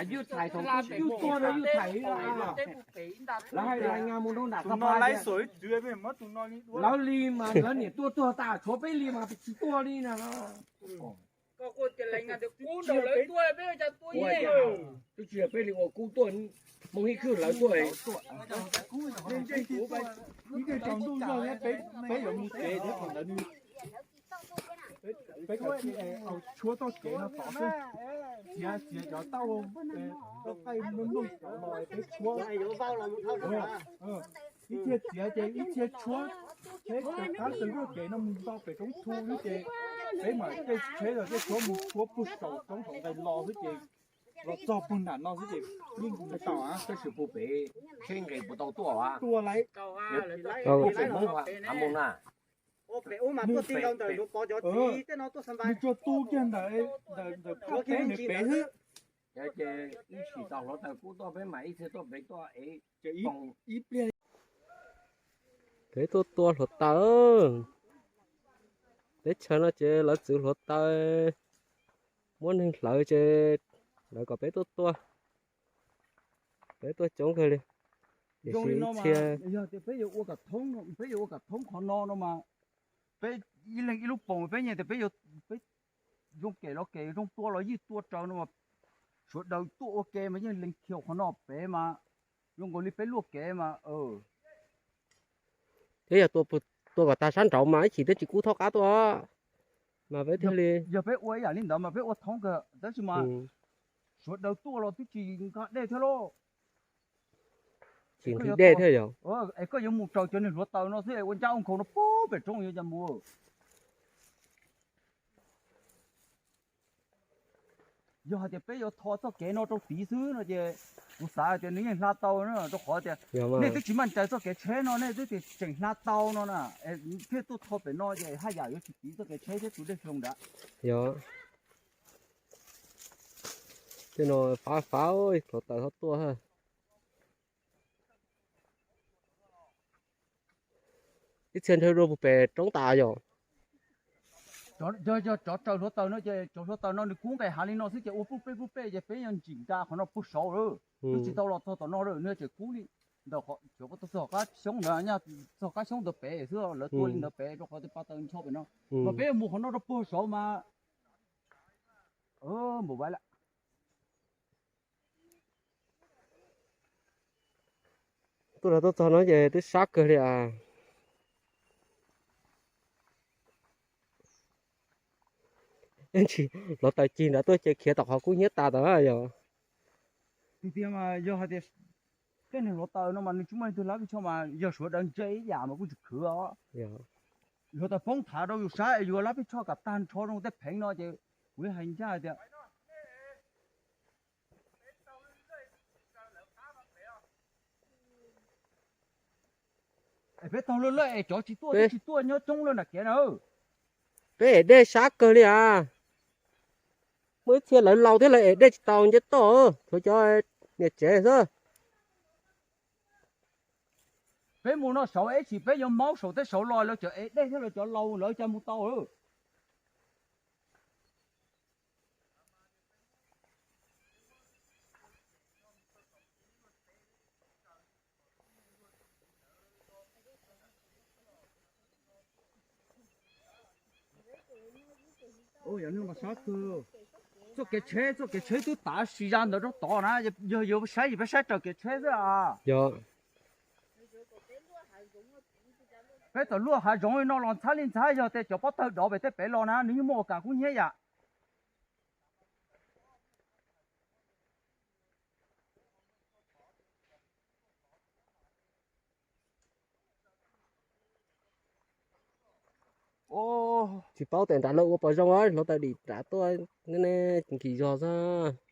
Yus thaiv thaum yus tuag no yus thaiv, lawv hais lais ngas mus rau nram, tus no lawv li mas lawv niam tuaj tuag tas, tshuav peb li mas tsis tuag li na. Twb tsis yog peb li ua kub tuaj, Hmoob Hib Khwb lawv tuaj. Ib tsoom ntuj zog thiab, peb yuav mus tsev thiab, qhov ntawd nws, peb tshuab txoj kev no tod xwb. Txiav, txiav cov tauj, tauj qaij nplooj nplooj cov los peb tshuab. Ib txhia txiav ces ib txhia tshuab, peb rov qab tawm txoj kev no mus nto pem roob thu xwb ces peb mam tej tsheb los tej tshuab mus tshuab puag saum roob saum nqes los xwb ces los txog puag nram no xwb ces yeej tau. Tab sis puag pem tsheb nqes puas tau tuaj? Tuaj lawm. Puag pem Hmoob hav mus na. Nws tsuas tu kiag ntawm, ntawm phab teb nws pem xwb. Ces ib sim tau hluav taws kub tuaj peb mam ib txhia tuaj pem tuaj es ib pliag. Peb tuaj tua hluav taws. Teb chaws no ces lawv txwv hluav taws, muab neeg hlawv ces lawv kom peb tuaj tua. Peb tuaj coob kawg li. Tiam sis ib txhia, yog tias peb yuav ua kam thoob, peb yuav ua kam thoob qhov no no mas peb ib leeg ib lub poom, peb nyiam tias peb, peb zoo kev los kev, zoo tua los yeej tua raws no mas, sawv daws tuaj ua ke mas yeej lees khiaus qhov no pem mas zoo nkaus li peb luaj kev mas. Thiab yog tua kom tag sab nraud mas ib chim twb tsis kub thaub qab tuaj mas peb thiaj li. Yog peb ua ib yam li ntawd mas peb ua thoob kawg tab sis mas sawv daws tuaj los twb tsis nqa dej thiab lauj. Tsis nqhis dej thiab yog. Es koj yuav mus raws cov niag hluav taws no xwb es ua ncaj ua nkhaus no puag pem roob yuav cas mus. Yog hais tias peb yuav tho txoj kev no rau tid xwb no ces kuv xav hais tias nws yeej hla tau na, rau qhov tias nej twb tsis maj cai txoj kev tsheb no, nej twb tias tseem hla tau no na, thiaj tuaj tho pem no ces haj yam yuav tsis tiv txoj kev tsheb thiab tus dej hloog nrad. Yog. Tej no fav fav hluav taws txhob tuaj. Ib txhia nrhiav dua puag pem roob tas yom. Yog, yog tsov raws hluav taws no ces tsov hluav taws no nws kub nqes hav li no xwb ces ua puj pej puj pej ces peb yuav ntsim nra qhov no puag saud lawm. Twb tsis tau los txog tom no lawm, nws tseem kub li ntawm qhov, txog qab xyoob ntawd, txog qab xyoob ntawd pem xwb, lawv tua li ntawd pem rau qhov tias pa taws ncho pem no. Mas peb yuav mus qhov no rau puag saud mas npaum vaiv lawm. Tuaj los tuaj txog no ces twb sab kawg li as. Ntsis hluav taws cig nrad tuaj ces khiav tom qhov kub hnyiab tas tod yog. Tiag tiag mas yog hais tias tej niag hluav taws no mas nws tsis muaj leej twg lab pij choj mas yog sawv daws ntse ib yam mas kuj tsis khwv os. Hluav taws poob thav rau yus sab es yus lab pij choj kom tag nrho rau tej pheev no ces kuv yeej hais ncaj hais tias es peb taug lawj lawj es cov tsis tuaj twb tsis tuaj nyob coob lawm nram kev na. Peb ev dej sab kawg li as. Muaj ib txhia lawv laus thiab lawv ev dej tsis tau nce toj, tshuav cov niam tsev xwb. Peb mus no saud ib chim peb yuav maub saum tej saud los lawv cov ev dej thiab lawv cov laus lawv cas mus tau. Txoj kev tsheb, txoj kev tsheb twb tav si ya ntawd rau tod na, yog yuav saib ces peb saib raws kev tsheb xwb as. Yog. Peb txawm luaj hav zoov li no los ntxhab li ntxhab, yog tias cov pob tawg dov pem tej pem los na nws yeej muaj ua kam kub hnyiab yam. Tsis paub tias nrad lawv ua puas zoo, hluav taws dim nrad tuaj, neb nkim zog xwb.